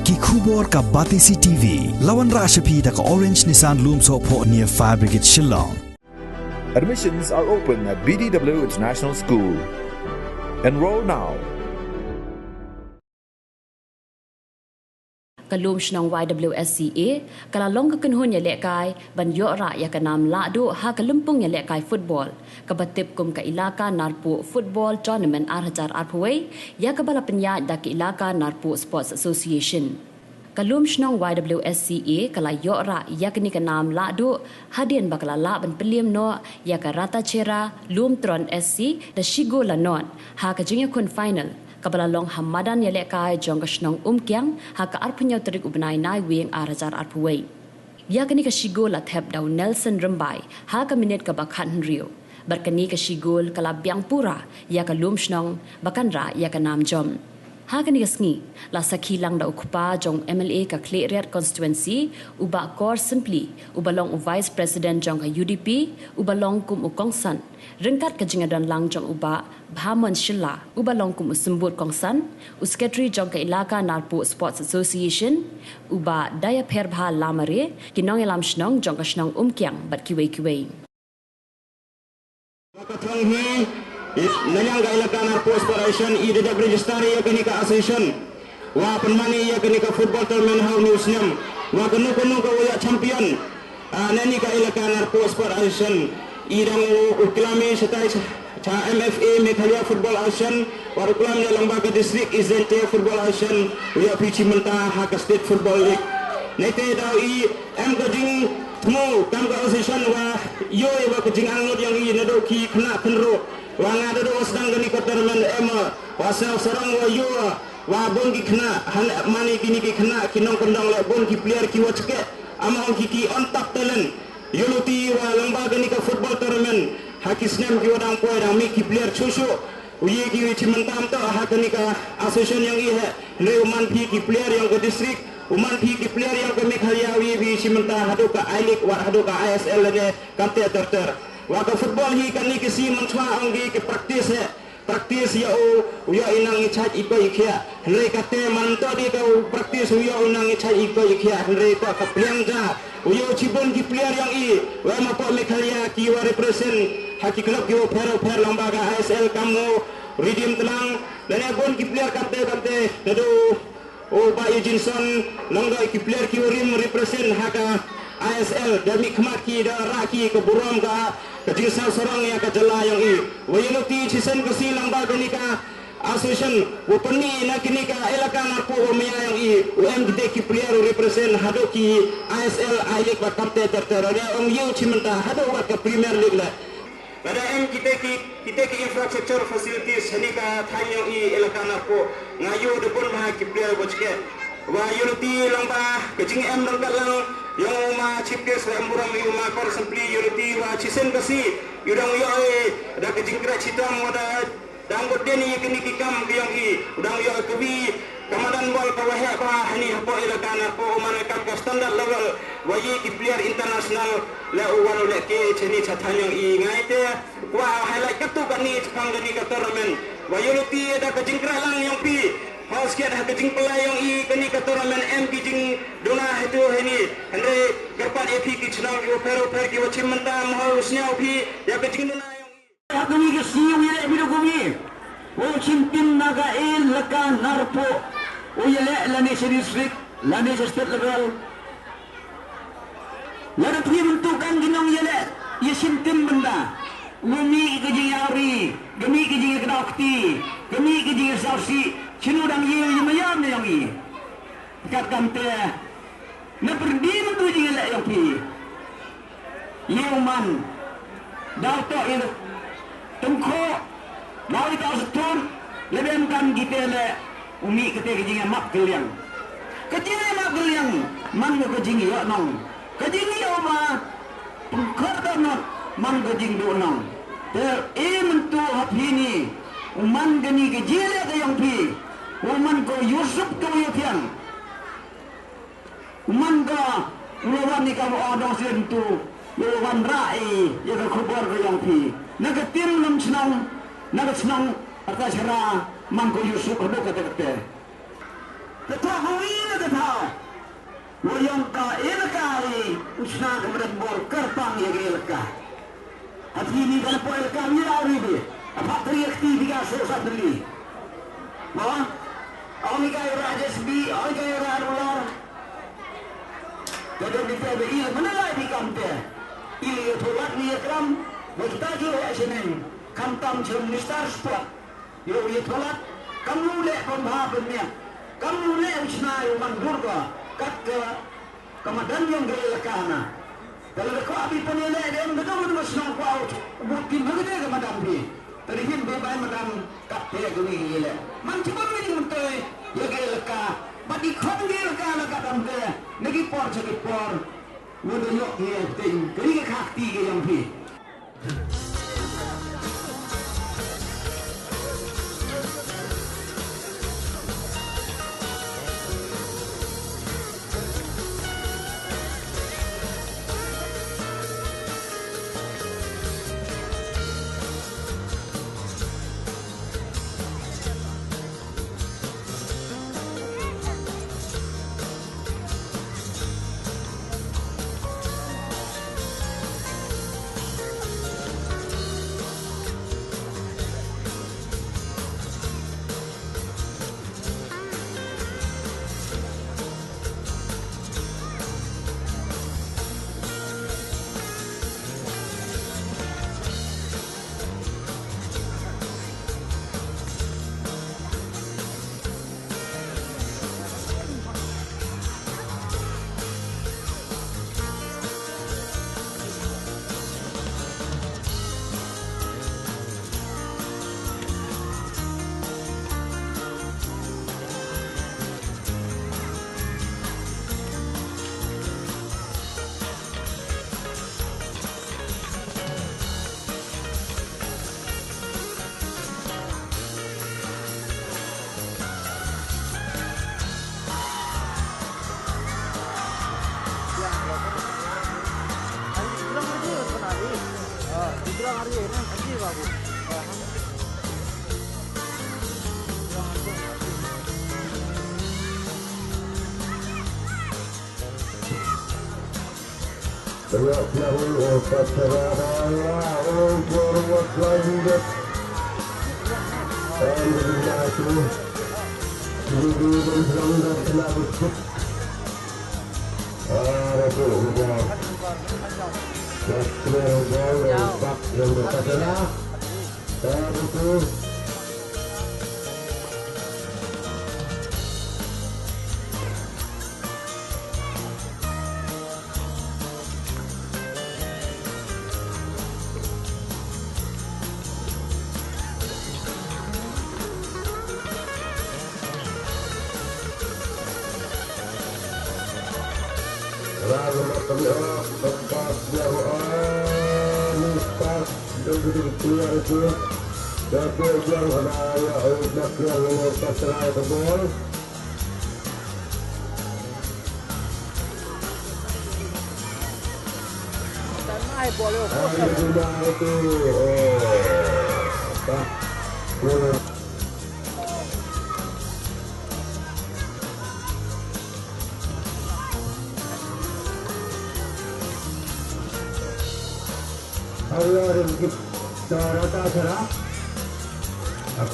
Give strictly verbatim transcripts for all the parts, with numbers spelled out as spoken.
Ki khubor ka Batesi T V. La wanrah sha phi da ka Orange Nissan Lumsohphoh near Fire Brigade Shillong. Admissions are open at B D W International School. Enroll now. Ka Lum Shnong Y W S C A ka la long ka kynhun ïalehkai ban ïoh rah ïa ka nam lahduh ha ka lympung ïalehkai football kaba tip kum ka Elaka Narpuh Football Tournament ar hajar arphew wei, ïa kaba la pynïaid da ka Elaka Narpuh Sports Association. Ka Lum Shnong Y W S C A ka la ïoh rah ïa kane ka nam lahduh hadien ba ka la lah ban pynliem noh ïa ka Ratachera Lumtron S C da shi gol la nod ha ka jingïakhun final kaba la long ha madan ïalehkai jong ka shnong Umkiang ha ka arphew hynñiew tarik u bnai Naiwieng ar hajar arphew wei. Ïa kane ka shi gol la thep da u Nelson Rymbai ha ka minit kaba khathynriew. Bad kane ka shi gol ka la biang pura ïa ka Lum Shnong ba kan rah ïa ka nam jom. Ha kane ka sngi la sakhi lang da u kpa jong u M L A ka Khliehriat constituency, u Bah Kor Sympli, uba long u Vice President jong ka U D P, uba long kum u kongsan ryngkat ka jingïadon lang jong u Bah Bhamon Shylla, uba long kum u symbud kongsan, u Secretary jong ka Elaka Narpuh Sports Association, u Bah Dayapherbha Lamare, ki nongïalam shnong jong ka shnong Umkiang bad kiwei kiwei. Ka thong hi, i, na liang ka Elaka Narpuh Sports Association i da dep register ïa kane ka association. Wa pynmane ïa kane ka football tournament ha une u snem. Wa kano kano ka wa ïa champion. Ah, na kane ka Elaka Narpuh Sports Association i dang u, u klam i shatai cha, cha M F A, Meghalaya Football Association, wa u klam ïa lang ba ka district i Jaintia Football Association, u ïa phi chi mynta ha ka State Football League. Nete daw i em ka jingthmu kam ka association wa ïoh ïa wa ka jingangnud ïong i naduh ki khynnah khynroo. Wa nga naduh wa sdang kane ka tournament em wa sdang sarong wa ïoh wa bun ki khynnah, han mane kine ki khynnah ki nongkyndong leh bun ki player ki wa chkeh. Ama ong ki ki on top talent. Ïoh luti wa lang ba kane ka football tournament ha ki snem ki wa dang poi dang mih ki player shuh shuh. U ïa ki wi chi mynta mynta ha kane ka association ïong i he. Hynrei u man phi ki player ïong ka district, u man phi ki player ïong ka Meghalaya, u ïa phi chi mynta haduh ka I-League wat haduh ka I S L lane kamte ter ter. Wa ka football hi kane ka sngi mynchwa ong ki ki practice he. Practice ïa u, u ïa i nang i chait i koit i khiah. Hynrei kate man to dei ka u practice u ïa u nang i chait i koit i khiah. Hynrei ka ka pliang ja. U ïa u chibun ki player ïong i. Wa ma pok Meghalaya ki wa represent ha ki club ki wa pher pher lang ba ka I S L kam u Redeem Tlang. Lane bun ki player kamte kamte. Naduh u Bah Eugene Son, long da ki player ki wa rim represent ha ka I S L, da mih khmat ki da rah ki ka burom ka, ka jingsngew sarong ïa ka jylla ïong i. Wa ïa luti chisien ka sngi lang ba kane ka association, wa pyni na kane ka Elaka Narpuh wa maya ïong i, u em kite ki player u represent haduh ki I S L, I-League bad kamte ter ter, da ong ïa u chi mynta haduh wat ka Premier League la. Lada em kite ki, kite ki infrastructure facilities ha kane ka thaiñ ïong i Elaka Narpuh, nga ïoh da bun bha ki player wa chkeh. Wa ïoh luti long ba ka jingem dang kat lang ïong u ma chief guest wa em burom ïa u ma Kor Sympli, ïoh luti wa chisien ka sngi ïoh dang ïoh i da ka jingkyrpad chitom wa da dang bud den ïa kine ki kam ki ïong i, u dang ïoh ka wi ka madan bol ka wa heh bha hani hapoh Elaka Narpuh, u man kam ka standard level wa ïa ki player international. La u wan u leh ke chini cha thaiñ ïong i, ngai te kwah highlight katto katne chaphang kane ka tournament. Wa ïoh luti da ka jingkyrpad lang ïong phi. Hos kiat ha ka jingpyllait ïong i kane ka tournament em ki jingduna hato hani. Hynrei kyrpad ïa phi ki chnong ki wa pher wa pher ki wa chim mynta, mo u sñiaw phi ïa ka jingduna ïong i. Ha kane ka sngi u ïaleh biduk u ngi. U shim tim na ka Elaka Narpuh. U ïaleh lane sha district, lane sha state level. Lada phi mynta kan ki nongïaleh ïa shim tim bynta. U mih ka jingïawri, ka mih ka jingïakdaw kti, ka mih ka jingïasawsih. Shano dang ïew ïa ma ïam ne ïong i. Kat kamte. Na pyrdi mynta jingïaleh ïong phi. Ïa u man. Daw toh ïa u tyngkhuh. Daw ïa u sutut. Lada em kam kite leh. U mih kate ka jingïamap kylliang. Ka jingïamap kylliang. Man ka jingïohnong. Ka jingïoh ma. Pynkhot dohnud. Man ka jingduhnong. Te i mynta ha phi ni. U man kane ka jingïaleh ka ïong phi. U man ko Yusuf ka ïa thiang. Man ka, u la wan ni ka, u dong sien tu, u la wan rah i, ïa ka khubor ka ïong phi. Na ka tim Lum Shnong, na ka shnong, arta shara, man ko Yusuf haduh kata kata. Ka thah hawi na Thaw wa ïong ka elaka ri u shna ka madan bor kyrpang ïa ka elaka. Hati ni ka na poi elaka wi la ri bi. Apat tri akti bi ka so sa tri. Mo? Ong ka ira J C B, ong ka ira rular. Ka dei bi te bi ila mana lai bi kam te. Ila ïa tholat ni ïa kram. Wa kita ki wa ïa sheneng. Kam tam shen minister sport. Ïa u ïathuhlynnat, kam lu leh pynbha pynmiat, kam lu leh u shna ïa u man Durga, kat ka, ka madan jong ka elaka na. Te lada kwah phi pynïaleh de em ka dong ka shnong kwah u bud kim ha kata ka madan phi. Te da hin phi bai madan kat te ka wi ka ïaleh. Man shibun wi jingmyntoi ïa ka elaka. Bad ki khon ka elaka la ka dang te na ki por sha ki por. Ngan da ïoh ïa ka ting ka ri ka khak ti ka jong phi.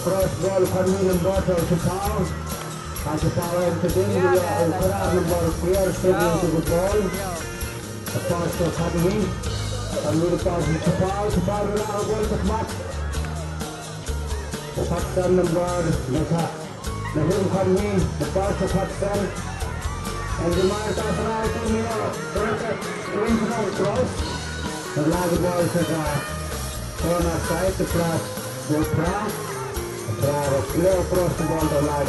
Cross ball khon ni number to Chipau. Ha Chipau em keding dia ukra number clear stadium to the ball. Pass to Khadmi. Khadmi pass to Chipau. Chipau rila ball to Khmat. Patson number Mekha. Nahum Khadmi, the pass to Patson. And the man pass now to Mio. Cross. The lag ball to the corner side to cross. Go cross. Cross. Cross the ball to lag.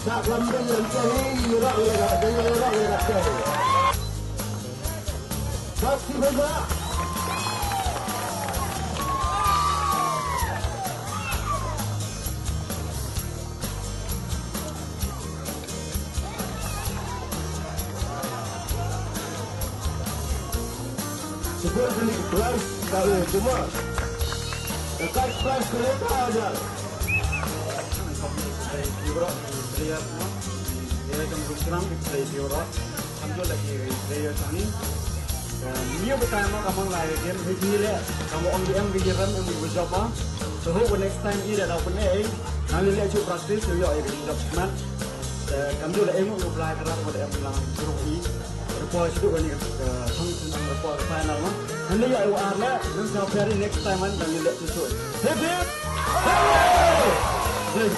Sa lam ding lam chahi, rak le rak, ding le rak le rak chahi. Bak si bhai ba. Support the league prize, kami cuma. Dekat prize kereta aja. Player, no? Player kam kum serang, player, no? Kam tu lagi player kami. Ni ba time ma ka mang lai game hi ni le. Kam ong di em bi ram em bi jop ma. So hope next time i da da pun eh. Nang le chu practice yo yo i bi jop mat. Kam tu le em ko play ka rat ko em lang suruh i. Report situ kan ni, eh, thong sing report final ma. Kan le ya i wa ar le. Nang sa peri next time man kan le chu chu. Hip hip. Hey! Hey!